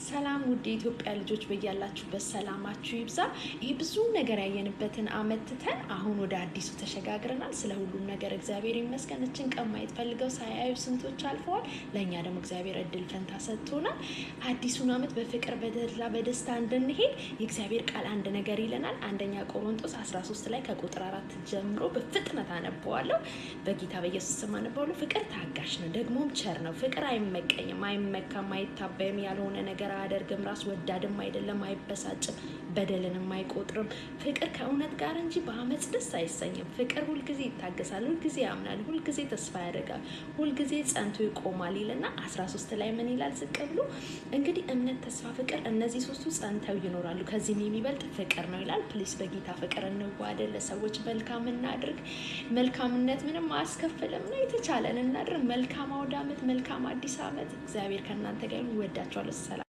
ሰላም ውድ የኢትዮጵያ ልጆች፣ በያላችሁበት ሰላማችሁ ይብዛ። ይህ ብዙ ነገር ያየንበትን አመት ትተን አሁን ወደ አዲሱ ተሸጋግረናል። ስለ ሁሉም ነገር እግዚአብሔር ይመስገን። እችን ቀን ማየት ፈልገው ሳያዩ ስንቶች አልፈዋል። ለእኛ ደግሞ እግዚአብሔር እድል ፈንታ ሰጥቶናል። አዲሱን አመት በፍቅር፣ በተድላ፣ በደስታ እንድንሄድ የእግዚአብሔር ቃል አንድ ነገር ይለናል። አንደኛ ቆሮንጦስ 13 ላይ ከቁጥር 4 ጀምሮ በፍጥነት አነበዋለሁ። በጌታ በኢየሱስ ስም አነበዋለሁ። ፍቅር ታጋሽ ነው፣ ደግሞም ቸር ነው። ፍቅር አይመቀኝም፣ አይመካም፣ አይታበይም፣ ያልሆነ ነገር አያደርግም፣ ራስ ወዳድም አይደለም፣ አይበሳጭም፣ በደልንም አይቆጥርም። ፍቅር ከእውነት ጋር እንጂ በአመፅ ደስ አይሰኝም። ፍቅር ሁልጊዜ ይታገሳል፣ ሁልጊዜ ያምናል፣ ሁልጊዜ ተስፋ ያደርጋል፣ ሁልጊዜ ጸንቶ ይቆማል ይልና 13 ላይ ምን ይላል? ዝቅ ብሎ እንግዲህ እምነት፣ ተስፋ፣ ፍቅር እነዚህ ሶስቱ ጸንተው ይኖራሉ፣ ከዚህም የሚበልጥ ፍቅር ነው ይላል። Please በጌታ ፍቅር እንዋደድ፣ ለሰዎች መልካም እናድርግ። መልካምነት ምንም አያስከፍልም ነው፣ የተቻለን እናድርግ። መልካም አውደ ዓመት፣ መልካም አዲስ ዓመት። እግዚአብሔር ከእናንተ ጋር ይሁን። እወዳችኋለሁ። ሰላም።